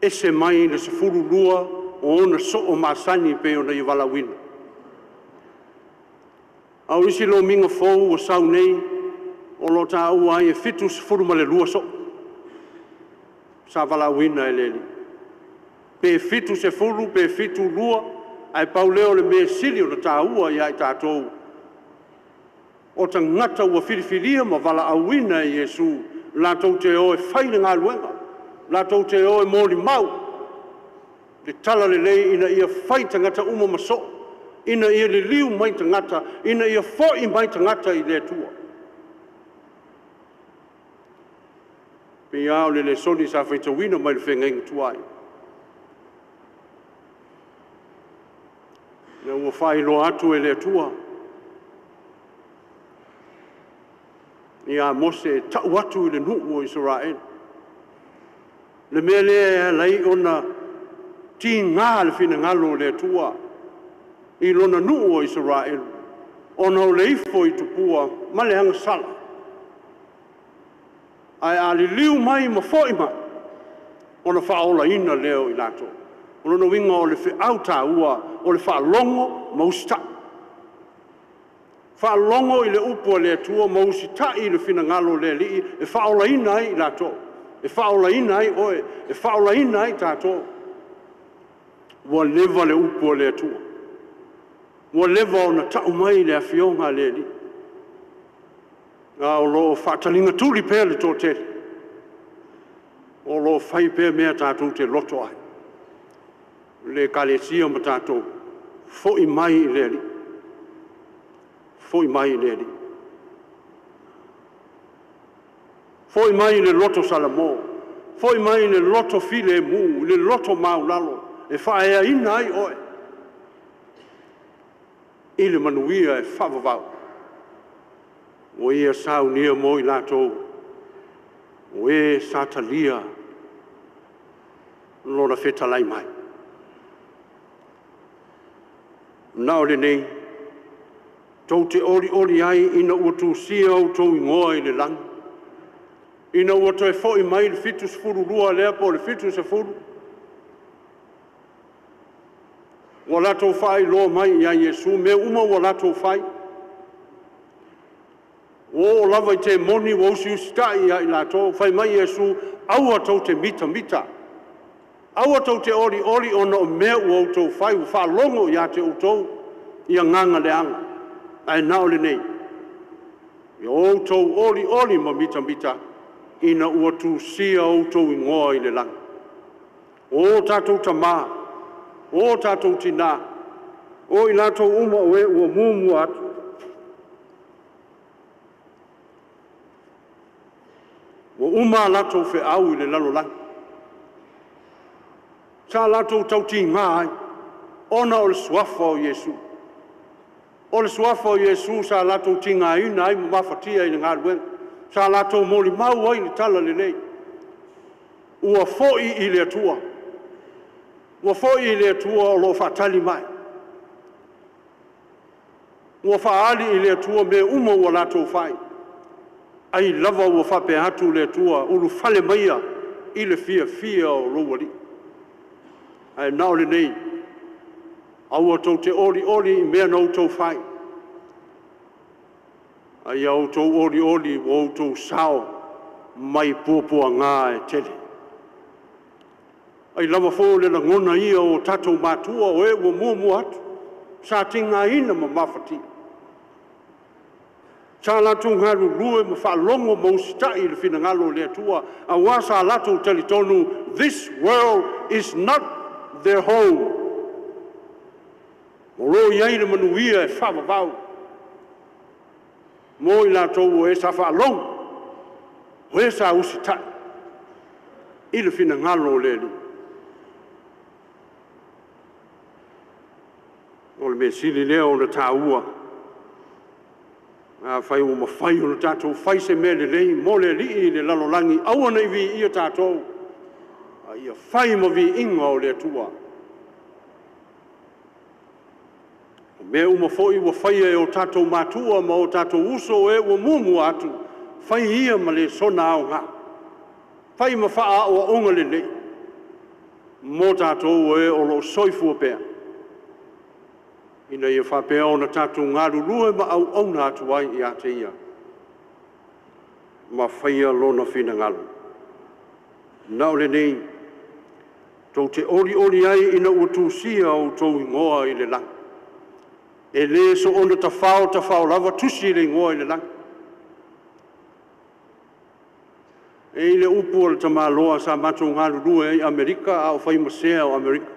ese mai le 12 o ona soo masani pei ona ia valaauina. A o isi lomiga fou ua sau nei, o lo o taua ai e 72 soo sa valaauina e le Alii. Pe 70 pe 72, ae pau lea o le mea e sili ona taua ia i tatou, o tagata ua filifilia ma valaauina e Iesu latou te o e fai le galuega, latou te o e molimau le talalelei ina ia fai tagata uma ma soo, ina ia liliu mai tagata, ina ia foi mai tagata i le Atua. E pei lava o le lesoni sa faitauina mai le feagaiga tuai, ina ua faailoa atu e le Atua ia Mose e tau atu i le nuu o Isaraelu, le mea lea e ala ai ona tiga le finagalo o le Atua i lona nuu o Isaraelu, ona o le ifo i tupua ma le agasala. Ae a liliu mai ma foi mai, ona faaolaina lea o i latou. O lona uiga o le feau taua, o le faalogo ma usitai. Faalogo i le upu a le Atua ma usitai i le finagalo o le Alii e faaolaina ai i latou, e faaolaina ai oe, e faaolaina ai tatou. Ua leva le upu a le Atua, ua leva ona tau mai le afioga a le Alii, a o lo o faataligatuli pea le toatele, o lo o fai pea mea tatou te loto ai. Le Ekalesia ma tatou, foi mai i le Alii, foi mai i le Alii. Foi mai i le loto salamo, foi mai i le loto filemu, i le loto maualalo e faaeaina ai oe i le manuia e faavavau. Ua ia saunia mo i latou, o e sa talia lona fetalai mai. Na o lenei, tou te olioli ai ina ua tusia outou igoa i le lagi, ina ua toe foi mai le 72 lea po o le 70, ua latou faailoa mai ia Iesu mea uma ua latou fai. Ua oo lava i temoni ua usiusitai ia i latou, fai mai Iesu, aua tou te mitamita, aua tou te olioli ona o mea ua outou fai, ua faalogo ia te outou i agaga leaga, ae na o lenei, ia outou olioli ma mitamita ina ua tusia outou igoa i le lagi. O tatou tama, o tatou tina, o i latou uma o e ua muamua atu, ua uma a latou feau i le lalolagi, sa latou tautiga ai ona o le suafa o Iesu. O le suafa o Iesu sa latou tigaina ai ma mafatia i le galuega, sa latou molimau ai le talalelei. Ua foi i le Atua, ua foi i le Atua o lo o faatali mai. Ua faaali i le Atua mea uma ua latou fai, ai lava ua faapea atu le Atua, ulufale maia i le fiafia o lou Alii. Ae na o lenei, aua tou te olioli i mea na outou fai, a ia outou olioli ua outou sao mai puapuaga e tele. Ai lava foi o le lagona ia o tatou matua o e ua muamua atu, sa tigaina ma mafatia. Sa latou galulue ma faalogo ma usitai i le finagalo o le Atua, aua sa latou talitonu, this world is not their home. O lo o i ai le manuia e faavavau mo i latou o e sa faalogo, o e sa usitai i le finagalo o le Alii. O le mea sili lea ona taua, afai ua mafai ona tatou fai se mea lelei mo le Alii i le lalolagi, aua ne i viia tatou, a ia fai ma viiga o le Atua. O mea uma foi ua faia e o tatou matua ma o tatou uso o e ua muamua atu, fai ia ma lesona aoga, fai ma faaaoaoga lelei mo tatou o e o lo o soifua pea, ina ia faapea ona tatou galulue ma auauna atu ai ia te Ia ma faia Lona finagalo. Na o lenei, tou te olioli ai ina ua tusia outou igoa i le lagi. E le soona tafao tafao lava tusi le igoa i le lagi. E i ai le upu a le tamaloa sa matou galulue ai i Amerika a o fai ma sea o Amerika.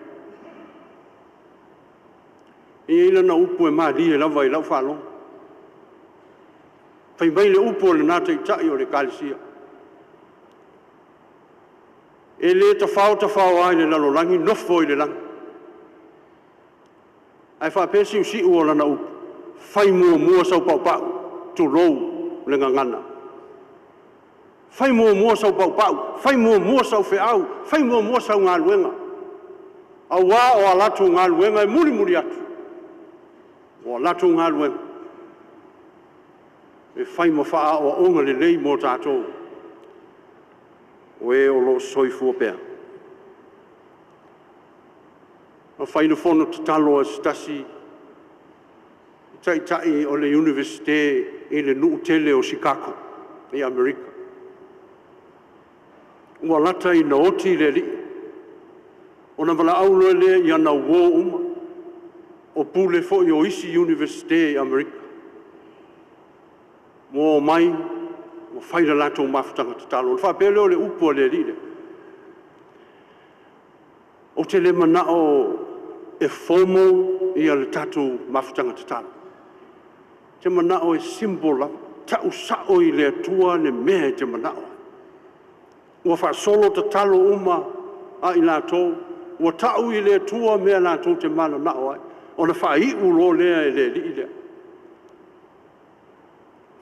E i ai lana upu e malie lava i lau faalogo. Fai mai le upu a lena taitai o le Ekalesia, e le tafao tafao lava i le lalolagi, nofo i le lagi. Ae faapea le siusiu o lana upu, fai muamua sau paupau, tulou le gagana. Fai muamua sau paupau, fai muamua sau feau, fai muamua sau galuega, aua o a latou galuega e mulimuli atu, o a latou galuega e fai ma faaaoaoga lelei mo tatou, o e o lo o soifua pea. Na fai le fono tatalo a se tasi taitai o le Iunivesite i le nuu tele o Sikako i Amerika. Ua lata ina oti le alii, ona valaau loa lea i ana uo uma, o pule foi o isi Iunivesite i Amerika, ua omai ua fai le latou mafutaga tatalo. Ona faapea lea o le upu a le alii lea, ou te le manao e formal le tatou mafutaga tatalo, ou te manao e simple lava, tau sao i le Atua le mea e te manao ai. Ua faasolo tatalo uma a i latou, ua tau i le Atua mea latou te mananao ai, ona faaiu loa lea e le alii lea.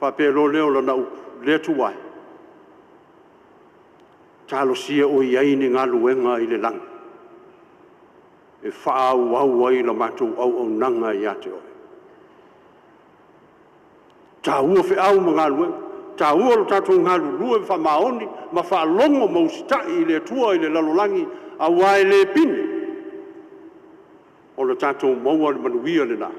Faapea loa lea o lana upu, “Le Atua e, talosia o i ai ni galuega i le lagi e faaauau ai la matou auaunaga ia te Oe.” E taua feau ma galuega, e taua lo tatou galulue faamaoni ma faalogo ma usitai i le Atua i le lalolagi, aua e le pine ona tatou maua le manuia lena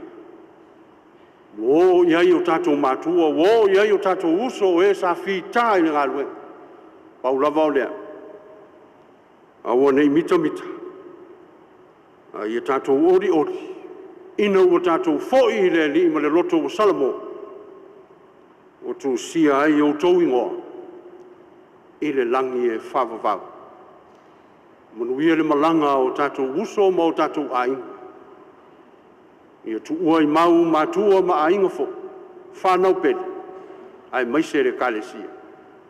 ua oo i ai o tatou matua, ua oo i ai o tatou uso o e sa fita i le galuega. Pau lava o lea, aua ne i mitamita, a ia tatou olioli ina ua tatou foi i le Alii ma le loto ua salamo, ua tusia ai outou igoa i le lagi e faavavau. Manuia le malaga a o tatou uso ma o tatou aiga, ia tuua i mau matua ma aiga foi, fanau pele, aemaise le Ekalesia,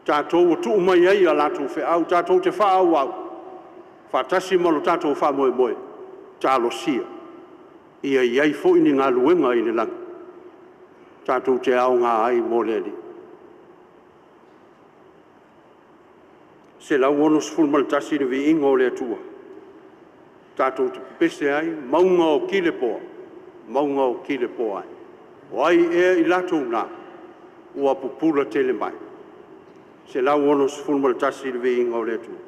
tatou ua tuu mai ai a latou feau tatou te faaauau faatasi ma lo tatou faamoemoe, talosia ia i ai foi ni galuega i le lagi tatou te aoga ai mo le Alii. 161 Le Viiga o le Atua, tatou te pepese ai, mauga o Kilepoa, mauga o Kilepoa e. O ai ea i latou na ua pupula tele mai? 161 Le Viiga o le Atua.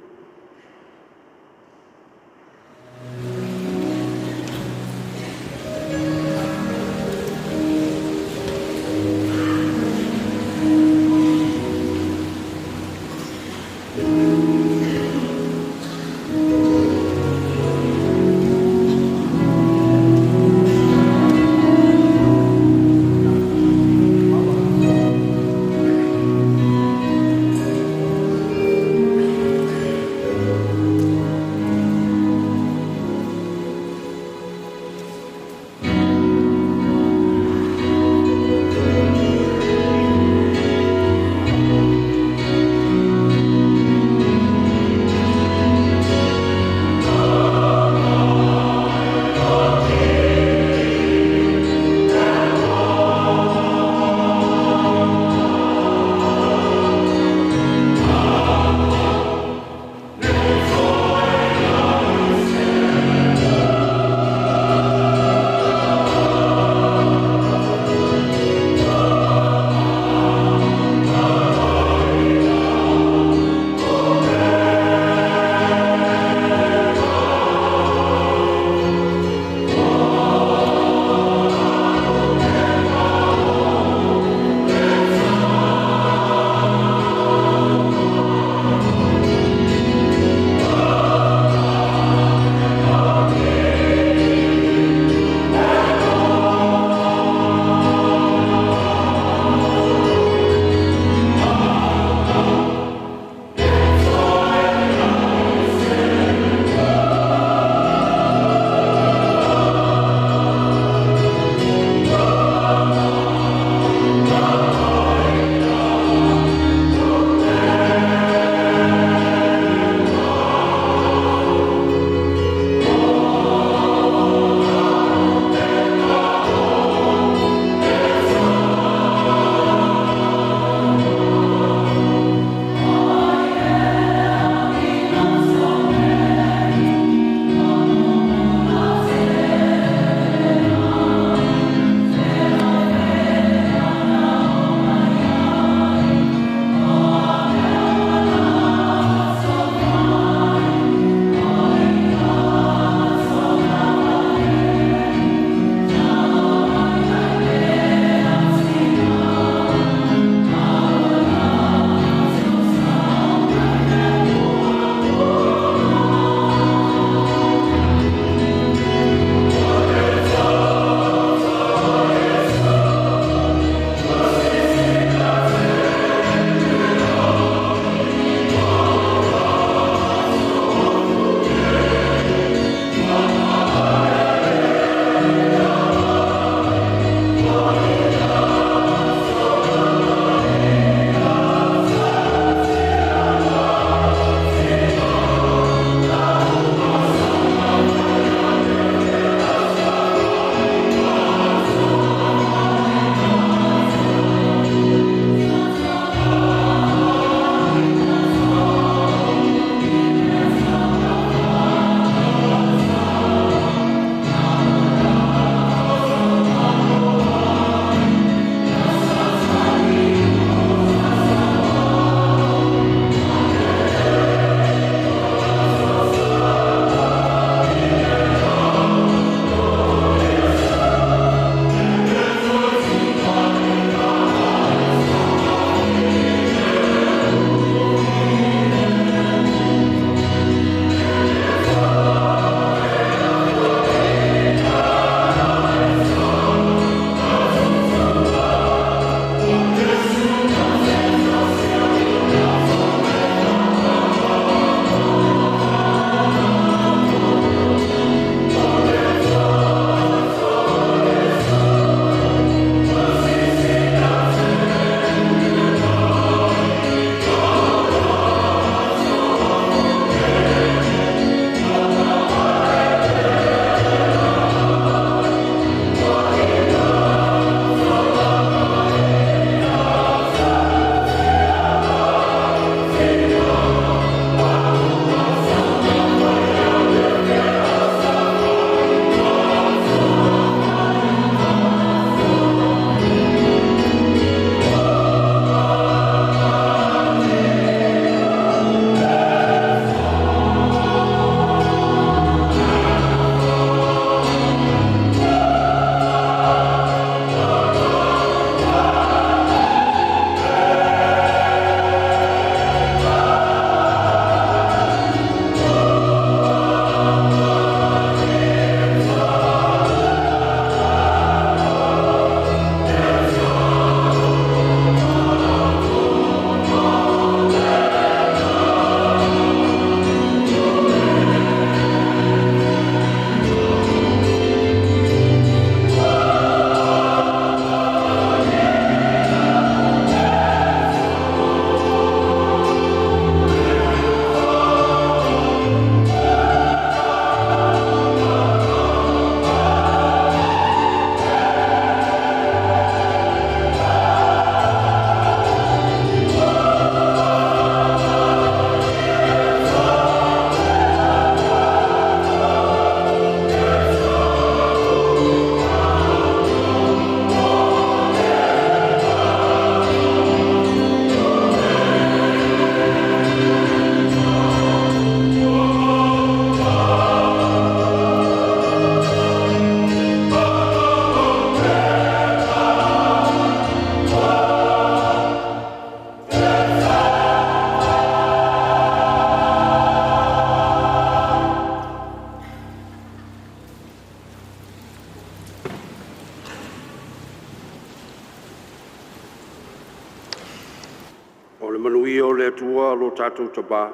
Ieova lo tatou Tama,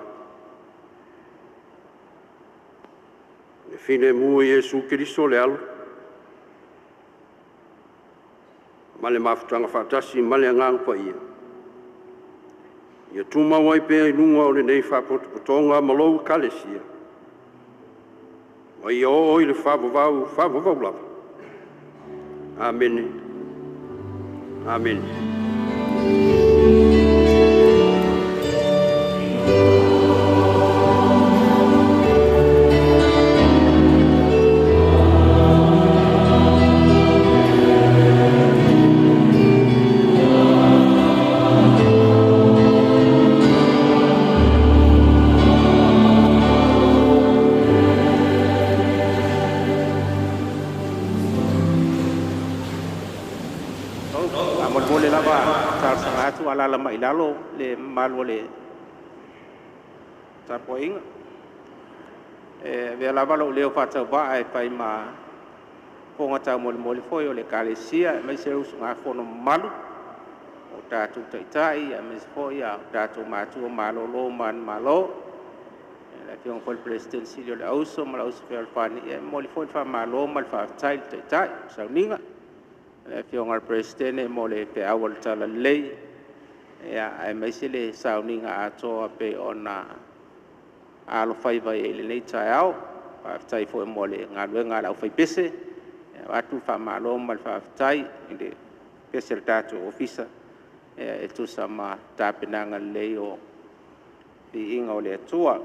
le filemu o Iesu Keriso le Alo, ma le mafutaga faatasi ma le Agaga Paia, ia tumau ai pea i luga o lenei faapotopotoga ma lou Ekalesia, ma ia oo i le faavavau faavavau lava. Amene. Amene. Faamolemole lava e talosaga atu a alaala mai i lalo le mamalu o le tapuaiga. E avea lava lou leo faatauvaa e fai ma fofoga taumolimoli foi o le Ekalesia aemaise le usugafono mamalu o tatou taitai aemaise foi o tatou matua malolo manumalo, le Afioga foi i le Peresetene Sili o le Auuso ma le Auuso fealofani. E momoli foi le faamalo ma le faafetai i le Taitai mo le sauniga, le Afioga i le Peresetene mo le feau o le talalelei, aemaise le sauniga atoa pei ona alofaiva i lenei taeao. Faafetai foi mo le galuega a le aufaipese, e avatu le faamalo ma le faafetai i le pese a le tatou ofisa e tusa ma tapenaga lelei o le viiga o le Atua.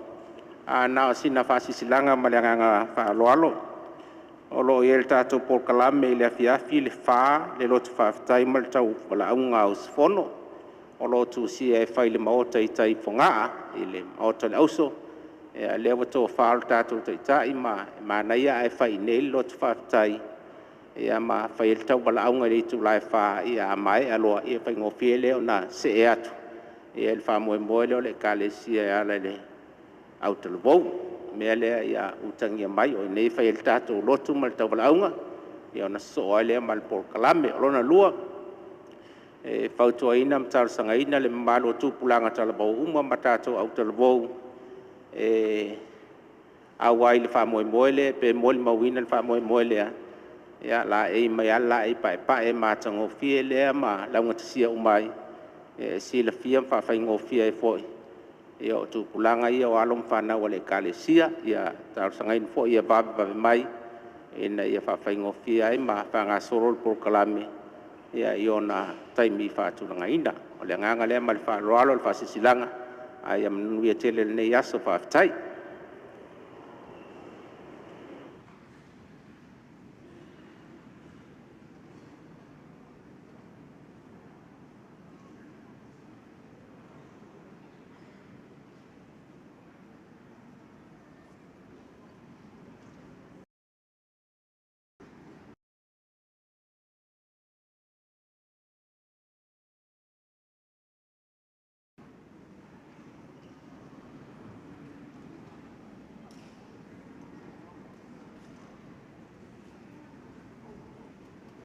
Ae na o sina faasilasilaga ma le agaga faaaloalo, o lo o i ai i le tatou polokalame i le afiafi i le 4:00 le loto faafetai ma le tauvalaauga a usufono o lo o tusia e fai i le maota i tai i Fogaa i le maota o le Auso. O lea ua tofa le tatou Taitai ma e manaia ae fai i inei le loto faafetai ma fai ai le tauvalaauga i le itula e 4:00. A maea loa ona faigofie lea ona see atu i le faamoemoe lea o le Ekalesia e ala i le autalavou. O le mea lea ia utagia mai o i inei e fai ai le tatou lotu ma le tauvalaauga ona sosoo ai lea ma le polokalame. O lona lua, e fautuaina ma talosagaina le mamalu o tupulaga talavou uma ma tatou autalavou e auai i le faamoemoe lea pe molimauina le faamoemoe lea, ia laei mai lava le laei paepae matagofie lea ma laugatasia uma ai, e silafia ma faafaigofie ai foi, o tupulaga ia o alo ma fanau a le Ekalesia. E talosagaina foi ia vavevave mai ina ia faafaigofie ai ma faagasolo le polokalame i ona taimi faatulagaina. O le agaga lea ma le faaaloalo le faasilasilaga, ae ia manuia tele lenei aso. Faafetai.